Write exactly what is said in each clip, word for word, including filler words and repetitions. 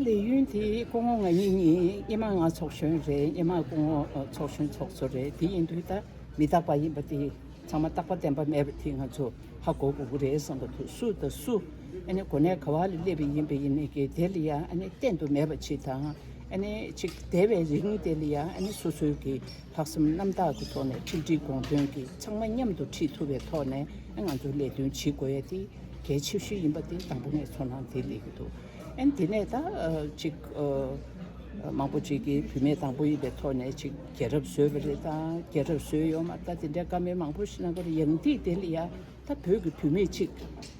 ལས་ཡུན་དེ་སྐུ་ངོ་ང་གཉིས་གཉིས་སྔོན་མ་ང་ཚོགས་གཞོན་རེད། སྔོན་མ་སྐུ་ངོ་ཚོགས་གཞོན་ཚོགས་གཙོ་རེད། དེ་ཡིན་དུས་ད་མི་རྟག་པ་ཡིན་པ་དེ་ཚང་མ་རྟག་པ་བརྟན་པ་མེད་པ་དེ་ང་ཚོ་ཧ་གོ་དགོས་ཀྱི་རེད་བསམ་གྱི་འདུག་སུ་དང་སུ་ཨ་ནི་གོ་གནས་ག་བ་ལ་སླེབས་པ་ཡིན་པ་ཡིན་ནའི་གི་དེ་ལ་ཡ་ཨ་ནི་གཏན་དུ་མེད་པ་ཅིག་དང་། ཨ་ནི་ཅིག་འདས་པའི་རིང་དེ་ལ་ཡ་ཨ་ནི་སོ་སོའི་གི་ལྷག་བསམ་རྣམ་དག་གི་ཐོག་ནས་ཁྲིམས་སྒྲིག་དགོངས་དོན་གྱི་ཚང་མ་མཉམ་དུ་ཁྲིད་ཐུབ་པའི་ཐོག་ནས་ང་ཚོ་ལས་དོན་བྱེད་དགོས་ཡ་དེ་གལ་ཆེ་ཤོས་ཡིན་པ་དེ་དང་པོ་ངས་ཚོར་སྣང་དེ་སླེབས་ཀྱི་འདུག་ཨན་དེ་ནས་ད་ཅིག་མང་པོ་ཅིག་གིས་བུད་མེད་དང་པོ་ཡིན་པའི་ཐོག་ནས་ཅིག་རྒྱལ་རབས་བཟོས་པ་རེད། ད་རྒྱལ་རབས་བཟོས་ཡོད་མ་རེད། ད་དེ་འདྲའི་བཀའ་མོལ་མང་པོ་ཞིག་གནང་གི་རེད། ཡང་དེ་དེ་ལ་ཡ་ད་བོད་ཀྱི་བུད་མེད་ཅིག་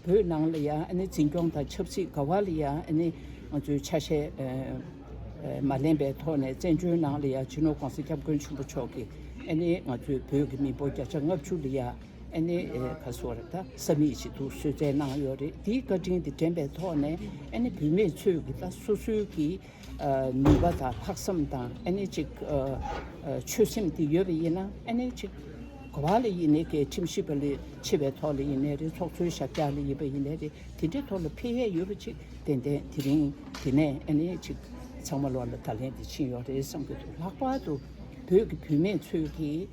བོད་ནང་ལ་ཡ་ཨ་ནི་འཛིན་སྐྱོང་དང་ཆབ་སྲིད་ག་བ་ལ་ཡ་ཨ་ནི་ང་ཚོའི་ཆ་ཤས་མ་ལེན་པའི་ཐོག་ནས་བཙན་བྱོལ་ནང་ལ་ཡ་སྤྱི་ནོར་༸གོང་ས་༸སྐྱབས་མགོན་ཆེན་པོ་མཆོག་གིས་ཨ་ནི་ང་ཚོའི་བོད་ཀྱི་མི་འབོར་བརྒྱ་ཆ་ལྔ་བཅུ་ལ་ཡ་ཨ་ནི་ག་སོ་རེད། ད་ས་མིག་ཅིག་ཏུ་གསོལ་སྩལ་གནང་ཡོད་རེད། དེའི་བཀའ་དྲིན་དེ་དྲན་པའི་ཐོག་ནས་ཨ་ནི་བུད་མེད་ཚོས་ཀྱི་ད་སོ་སོའི་གི་ནུས་པ་དང་ལྷག་བསམ་དང་ཨ་ནི་ཅིག་ཆོད་སེམས་དེ་ཡོད་པ་ཡིན་ན་ཨ་ནི་ཅིག་ག་བ་ལ་ཡིན་ནའི་གི་ཁྲིམས་ཞིབ་པ་ལས་ཆེ་བའི་ཐོག་ལ་ཡིན་ནའི་རེད། ཚོགས་གཙོའི་ཞབས་བཀྱག་ལ་ཡིན་པ་ཡིན་ནའི་རེད། དེ་འདྲའི་ཐོག་ལ་ཕེབས་ཡས་ཡོད་པ་ཅིག་ཏན་ཏན་དེ་རིང་དེ་ནས་ཨ་ནི་ཅིག་ཚང་མ་ལོག་ལ་ད་ལན་དེ་ཕྱིན་ཡོད་རེད་བསམ་གྱི་འདུག་ལྷག་པར་དུ་བོད་ཀྱི་བུད་མེད་ཚོས་ཀྱི་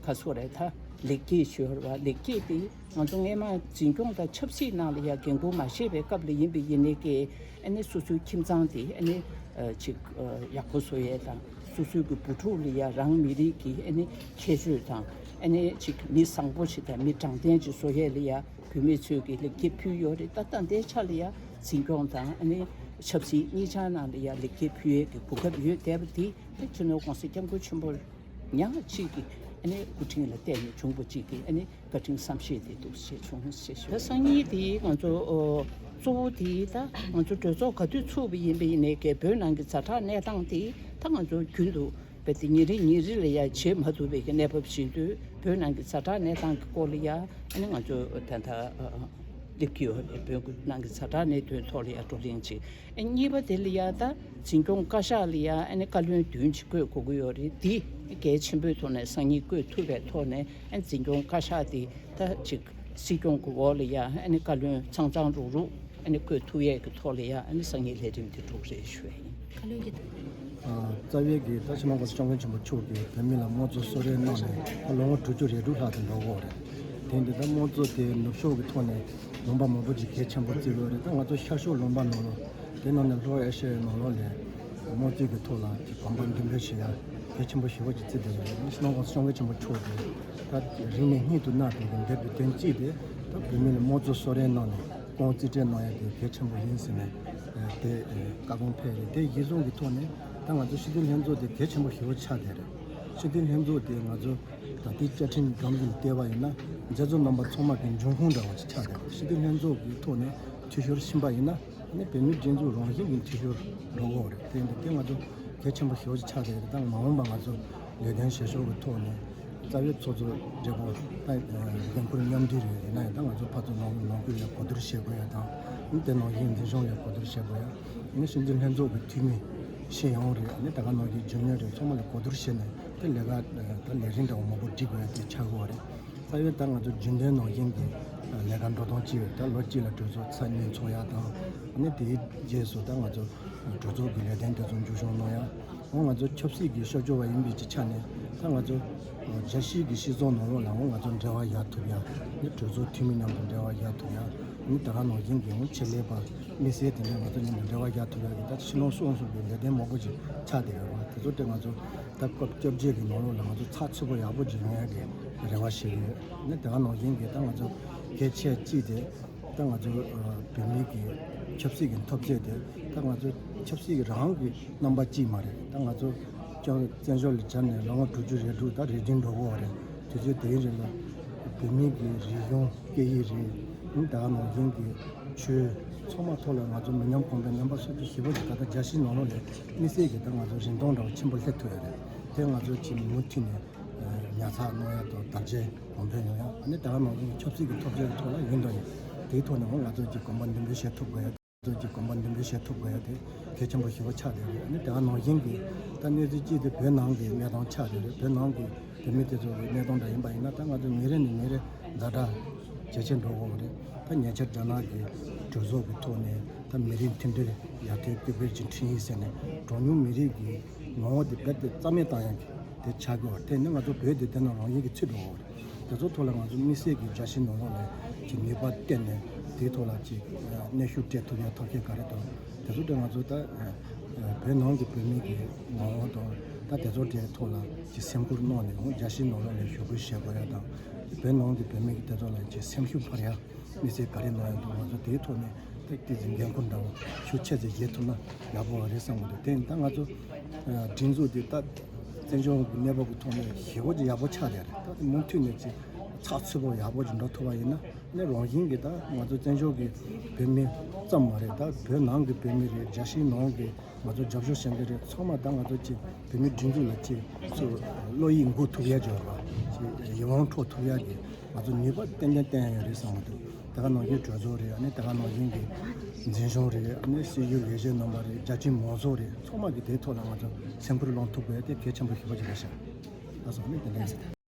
ག་སོ་རེད། ད་ལེགས་སྐྱེས་ཞུ་བ་ལེགས་སྐྱེས་དེ་ང་ཚོ་སྔས་མ་འཛིན་སྐྱོང་དང་ཆབ་སྲིད་ནང་ལ་ཡ་འགན་ཁུར་མ་བཞེས་པའི་སྐབས་ལ་ཡིན་པ་ཡིན་ནའི་ཀྱི་ཨ་ནི་སོ་སོའི་ཁྱིམ་ཚང་དེ་ཨ་ནི་ཅིག་ཡག་པོ་བཟོ་ཡས་དང་སོ་སོའི་གི་བུ་ཕྲུག་ལ་ཡ་རང་མི་རིགས་ཀྱི་ཨ་ནི་ཁྱད་ཆོས་དང་ཨ་ནི་ཅིག་མི་བཟང་པོ་ཞིག་དང་མི་དྲང་བདེན་ཅིག་བཟོ་ཡས་ལ་ཡ་བུད་མེད་ཚོས་ཀྱི་ལེགས་སྐྱེས་ཕུལ་ཡོད་རེད། ད་ལྟ་འདའི་ཆ་ལ་ཡ་འཛིན་སྐྱོང་དང་ཨ་ནི་ཆབ་སྲིད་གཉིས་ཆ་ནང་ལ་ཡ་ལེགས་སྐྱེས་ཕུལ་ཡས་ཀྱི་གོ་སྐབས་ཡོད་བསྡད་པ་དེ་ད་སྤྱི་ནོར་༸གོང་ས་༸སྐྱབས་མགོན་ཆེན་པོ་ཉག་གཅིག་གི་ཨ་ནི་སྐུ་དྲིན་ལ་བརྟེན་ནས་བྱུང་བ་གཅིག་གི་ཨ་ནི་བཀའ་དྲིན་བསམ་ཤེས་དེ་འདུག་ཞེས་བྱུང་ཞེས་ཞུ། ད་སང་ཉིན་དེ་ང་ཚོ་གཙོ་བོ་དེ་ད་ང་ཚོ་གྲོས་ཚོགས་ག་དུས་ཚུགས་པ་ཡིན་པ་ཡིན་ནའི་ཀྱི་བོད་ནང་གི་ཛ་དྲག་གནས་སྟངས་དེ་ད་ང་ཚོ་རྒྱུན་དུ་རྦད་དེ་ཉིན་རེ་ཉིན་རེ་ལ་ཡ་བྱེད་མ་ཐུབ་པའི་གི་གནས་བབ་ཞིག་འདུག་བོད་ནང་གི་ཛ་དྲག་གནས་སྟངས་ཀྱི་སྐོར་ལ་ཡ་ཨ་ནི་ང་ཚོ་ད་ལྟ་སླེབས་ཀྱི་ཡོད་རེད། བོད་ནང་གི་ཛ་དྲག་གནད་དོན་ཐོག་ལ་ཡ་བགྲོ་གླེང་ཅིག་ཨ་གཉིས་པ་དེ་ལ་ཡ་ད་འཛིན་སྐྱོང་བཀའ་ཤག་ལ་ཡ་ཨ་ནི་བཀའ་བློན་བདུན་ཅིག་བསྐོས་དགོས་ཀྱི་ཡོད་རེད། འདི་གལ་ཆེན་པོའི་ཐོག་ནས་སང་ཉིན་བསྐོས་ཐུབ་པའི་ཐོག་ནས་ཨ་ནི་འཛིན་སྐྱོང་བཀའ་ཤག་དེ་ད་ཅིག་སྲིད་སྐྱོང་གི་འོག་ལ་ཡ་ཨ་ནི་བཀའ་བློན་ཚང་ཚང་རུག་རུག་ཨ་ནི་བསྐོས་ཐུབ་ཡས་ཀྱི་ཐོག་ལ་ཡ་ཨ་ནི་སང་ཉིན་ལས་རིམ་དེ་འགྲུབ་རེད་ཞུ་ཡ་ཡིན། བཀའ་བློན་གྱི། ཨ། རྩ་བའི་གི་ད་ཕྱི་ནང་གོང་ས་སྐྱབས་མགོན་ཆེན་པོ་མཆོག་གིས་བོད་མི་ལ་དམངས་གཙོ་གསོལ་རས་གནང་ནས་ད་ལོ་ངོ་དྲུག་ཅུ་རེ་དྲུག་ལྷག་ཙམ་འགྲོ་གི་ཡོད་རེད། དེ་འདི་ད་དམངས་གཙོ་དེ་ནུབ་ཕྱོགས་ཀྱི་ཐོག་ནས་ལུང་པ་མང་པོ་ཅིག་གལ་ཆེན་པོ་བརྩི་གི་ཡོད་རེད། ད་ང་ཚོ་ཤར་ཕྱོགས་ལུང་པ་ནང་ལོགས་དེ་ནང་ནས་ལྷོ་ཨེ་ཤ་ཡའི་ནང་ལོགས་ལ་དམངས་གཙོའི་གི་ཐོག་ལ་ཅིག་གོམ་པ་མདུན་སྤོས་བྱེད་ཡ་གལ་ཆེན་པོ་ཞེ་པོ་ཅིག་བརྩི་བསྡད་ཡོད་རེད། ཕྱི་ནང་གོང་ས་སྐྱབས་མགོན་ཆེན་པོ་མཆོག་གིས་ད་རིང་ནས་སྙིང་དུ་བརྣག་པའི་གི་འདེབས་པའི་དོན་གཅིག་དེ་ད་བོད་མི་ལ་དམངས་གཙོ་གསོལ་རས་གནང་ནས་ཁོང་རྩིས་སྤྲད་གནང་ཡ་དེ་གལ་ཆེན་པོ་ཡིན་ཟེར་ནས་དེ་བཀའ་དགོངས་ཕེབས་རེད། དེ་གཞི་བཟུང་གི་ཐོག་ནས་ད་ང་ཚོ་སྤྱི་འཐུས་ལྷན་ཚོགས་དེ་གལ་ཆེན་པོ་ཞེ་པོ་ཆགས་བསྡད་རེད། སྤྱི་འཐུས་ལྷན་ཚོགས་དེ་ང་ཚོ་ད་ལྟའི་བཅའ་ཁྲིམས་སྒྲོམ་གཞི་ལ་བལྟས་པ་ཡིན་ན་མཛད་གཙོ་རྣམ་པ་ཚང་མ་གི་འབྱུང་ཁུངས་འདྲ་བ་ཞིག་ཆགས་བསྡད་རེད། སྤྱི་འཐུས་ལྷན་ཚོགས་ཀྱི་ཐོག་ནས་འཐུས་ཤོར་ཕྱིན་པ་ཡིན་ན་ཨ་ནི་བོད་མིའི་སྒྲིག་འཛུགས་རང་བཞིན་གྱི་འཐུས་ཤོར་འགྲོ་གི་ཡོད་རེད། དེ་འདི་དེ་ང་ཚོ་གལ་ཆེན་པོ་ཞེ་པོ་ཅིག་ཆགས་བསྡད་རེད། ད་མ་འོངས་པ་ང་ཚོ་ལས་དོན་བྱེད་ཕྱོགས་ཀྱི་ཐོག་ནས་རྩ་བའི་ཚོགས་གཙོ་སྦྲེལ་པོ་ད་འགན་ཁུར་མཉམ་འདུས་རེད། ཡིན་ན་ཡང་ད་ང་ཚོ་ཕར་ཚུར་ནང་ནང་ཁུལ་ལ་གོ་བསྡུར་བྱེད་དགོས་ཡ་དང་ཨ་ནི་དེ་ནང་བཞིན་འཛིན་སྐྱོང་ལ་གོ་བསྡུར་བྱེད་དགོས་ཡ་ཨ་ནི་སྤྱི་འཐུས་ལྷན་ཚོགས་ཀྱི་འཐུས་མི་ཤེས་ཡོན་རེད། ཨ་ནི་ད་ག་ནང་བཞིན་རྒྱུན་ལས་རེད། ཚང་མ་ལ་གོ་བསྡུར་བྱས་ནས་དེ་ལས་ཀ་ད་ལས་རིམ་འདྲ་བོ་མང་པོ་སྒྲིག་དགོས་ཡ་དེ་ཆགས་ཀྱི་ཡོད་རེད། རྩ་བའི་ད་ང་ཚོ་རྒྱུན་ལྡན་ནང་བཞིན་གྱི་ལས་ཀ་འགྲོ་སྟངས་ཅིག་ཡོད། ད་ལོ་གཅིག་ལ་གྲོས་ཚོགས་ཚར་གཉིས་ཚོགས་ཡ་དང་ཨ་ནི་དེའི་རྗེས་སུ་ད་ང་ཚོ་གྲོས་ཚོགས་ཀྱི་ལས་དོན་དེ་ཚོ་མཇུག་སྐྱོང་གནང་ཡ། འོ་ང་ཚོ་ཆབ་སྲིད་ཀྱི་ཤར་ཕྱོགས་པ་ཡིན་པའི་ཆ་ནས་ད་ང་ཚོ་རྒྱལ་སྤྱིའི་གི་སྤྱི་ཚོགས་ནང་ལོགས་ལ་འོ་ང་ཚོ་འབྲེལ་བ་ཡག་ཐུབ་ཡ། ཨ་ནི་གྲོས་ཚོགས་འཐུས་མི་མཉམ་དུ་འབྲེལ་བ་ཡག་ཐུབ་ཡ། ཨ་ནི་ད་ག་ནང་བཞིན་གྱི་འོ་ཆེད་ལས་པ་དམིགས་བསལ་དེ་འདྲ་ང་ཚོ་མཉམ་དུ་འབྲེལ་བ་ཡག་ཐུབ་ཡ་གི་ད་ཕྱི་ནང་གསུམ་གསུམ་གྱི་ལས་དོན་མང་པོ་ཅིག་ཆགས་བསྡད་ཡོད་རེད་བ། དེ་ཚོ་དེ་ང་ཚོ་ད་སྐབས་བཅོ་བརྒྱད་ཀྱི་ནང་ལོགས་ལ་ང་ཚོ་ཚགས་ཚུད་པོ་ཡག་པོ་ཅིག་ཡོང་ཡ་གི་རེ་བ་བྱེད་ཀྱི་ཡོད། ཨ་ནི་དེ་ག་ནང་བཞིན་གྱི་ད་ང་ཚོ་གལ་ཆེ་གཅིག་དེ་ད་ང་ཚོ་བོད་མི་གི་ཆབ་སྲིད་ཀྱི་འཐབ་རྩོད་དེ་ད་ང་ཚོ་ཆབ་སྲིད་ཀྱི་རང་གི་རྣམ་པ་གཅིག་མ་རེད། ད་ང་ཚོ་ཀྱང་བཙན་བྱོལ་ལ་བཅར་ནས་ལོ་ངོ་དྲུག་ཅུ་རེ་དྲུག་ད་རེ་བདུན་འགྲོ་གི་ཡོད་རེད། དུས་ཚོད་དེའི་རིང་ལ་བོད་མི་གི་རིག་གཞུང་སྐད་ཡིག་རེད། ཨ་ནི་ད་ག་ནང་བཞིན་གྱི་ཆོས་ཚང་མ་ཐོག་ལ་ང་ཚོ་མི་ཉམས་གོང་འཕེལ་རྣམ་པ་སོགས་ཀྱི་ཞེ་པོ་ཅིག་ད་ལྟ་རྒྱལ་སྤྱིའི་ནང་ལོགས་ལ་དམིགས་བསལ་གྱི་ད་ང་ཚོ་རིན་ཐང་འདྲ་བོ་ཆེན་པོ་སླེབས་ཐུབ་ཡོད་རེད། དེ་ང་ཚོ་ཅིག་མུ་མཐུད་ནས་ཉར་ཚགས་གནང་ཡ་དང་དར་རྒྱས་གོང་འཕེལ་ཡོང་ཡ། ཨ་ནི་ད་ག་ནང་བཞིན་གྱི་ཆབ་སྲིད་ཀྱི་འཐབ་རྩོད་ཀྱི་ཐོག་ལ་ཡོང་དང་ཡོང་དེའི་ཐོག་ནས་འོ་ང་ཚོ་ཅིག་གོམ་པ་མདུན་སྤོས་བྱེད་ཐུབ་དགོས་ཡ། ང་ཚོ་ཅིག་གོམ་པ་མདུན་སྤོས་བྱེད་ཐུབ་དགོས་ཡ་དེ་གལ་ཆེན་པོ་ཞེ་པོ་ཆགས་བསྡད་རེད། ཨ་ནི་ད་ག་ནང་བཞིན་གྱི་ད་གནས་ཚུལ་གཅིག་དེ་བོད་ནང་གི་གནས་སྟངས་ཆགས་བསྡད་རེད། བོད་ནང་གི་བོད་མི་དེ་ཚོ་གི་གནས་སྟངས་འདྲ་ཡིན་པ་ཡིན་ན་ད་ང་ཚོ་ཉིན་རེ་ནས་ཉིན་རེ་ཛ་དྲག་ཇེ་ཆེར་འགྲོ་གི་ཡོད་རེད། ད་ཉེ་ཆར་རྒྱ་ནག་གི་གྲོས་ཚོགས་ཀྱི་ཐོག་ནས་ མི་རིགས་མཐུན་སྒྲིལ་ཡར་ཐོན་སྐུལ་སྤེལ་གྱི་ཁྲིམས་ཡིག་ཟེར་ནས་གྲངས་ཉུང་མི་རིགས་ཀྱི་ངོ་བོ་དེ་རྦད་དེ་རྩ་མེད་བཏང་ཡག་གི་དེ་ཆགས་ཀྱི་ཡོད་རེད། དེ་ནི་ང་ཚོ་བོད་དེ་དེ་ནང་རང་ཡིན་གྱི་ཚུད་འགྲོ་གི་ཡོད་རེད། དེ་ཚོ་ཐོག་ལ་ང་ཚོ་དམིགས་བསལ་གྱི་རྒྱལ་སྤྱིའི་ནང་ལོགས་ལ་ཅིག་ནུས་པ་བཏོན་ནས་དེའི་ཐོག་ལ་ཅིག་གནོན་ཤུགས་སྤྲད་ཐུབ་ཡག་ཐབས་མཁས་ག་རེ་དང་དེ་ཚོ་དེ་ང་ཚོ་ད་བོད་ནང་གི་བོད་མི་གི་ངོ་བོ་དང་ད་དེ་ཚོ་དེའི་ཐོག་ལ་ཅིག་སེམས་ཁུར་གནང་ནས་ཧོ་རྒྱལ་སྤྱིའི་ནང་ལོགས་ལ་ཞུ་སྐུལ་བྱེད་དགོས་ཡག་དང་བོད་ནང་གི་བོད་མི་གི་དེ་ཚོ་ལ་ཅིག་སེམས་ཤུགས་འཕར་ཡག་དམིགས་བསལ་ག་རེ་གནང་ཡག་འདུག་ང་ཚོ་དེའི་ཐོག་ནས་ཏོག་ཙམ་འགན་འཁུར་འདྲ་བོ་ཤུགས་ཆེ་ཙམ་བཞེས་ཐུབ་ན་ཡག་པོ་རེད་བསམ་གྱི་འདུག་དེ་ཡིན་ད་ང་ཚོ་སྒྲིག་འཛུགས་འདི་ད་བཙན་བྱོལ་གྱི་གནས་བབ་ཀྱི་ཐོག་ནས་ཞེ་པོ་ཅིག་ཡག་པོ་ཆགས་བསྡད་རེད། ད་དེ་མུ་མཐུད་ནས་ཅིག་ཚགས་ཚུད་པོ་ཡག་པོ་ཅིག་འགྲོ་ཐུབ་པ་ཡིན་ན་ནི་རང་བཞིན་གྱིས་ད་ང་ཚོ་བཙན་བྱོལ་གྱི་བོད་མི་ཙམ་མ་རེད། ད་བོད་ནང་གི་བོད་མི་རེད། རྒྱལ་སྤྱིའི་ནང་གི་ང་ཚོ་རྒྱབ་སྐྱོར་བྱེད་མཁན་རེད། ཚང་མ་ད་ང་ཚོ་ཅིག་བོད་མི་སྒྲིག་འཛུགས་ལ་ཅིག་ཚུར་བློ་ཡིད་འགུག་ཐུབ་ཡག་ཅིག་ཡོད་པ་ཅིག་ཡིད་དབང་འཕྲོག་ཐུབ་ཡག་གི་ང་ཚོ་ནུས་པ་ཏན་ཏན་བཏོན་ཡག་ཡོད་རེད་བསམ་གྱི་འདུག་དེ་ག་ནང་བཞིན་གྲོས་ཚོགས་རེད། ཨ་ནི་དེ་ག་ནང་བཞིན་གྱི་འཛིན་སྐྱོང་རེད། ཨ་ནི་སྲིད་བྱུས་ལས་བྱེད་རྣམ་པ་རེད། རྒྱ་ཆེའི་མང་ཚོགས་རེད། ཚང་མ་གི་དེའི་ཐོག་ལ་ང་ཚོ་སེམས་ཁུར་སློང་ཐུབ་དགོས་དེ་གལ་ཆེན་པོ་ཞེ་པོ་ཅིག་རེད་ཤག་ད་སོང་ནས་དེ་འདྲ་ཡིན།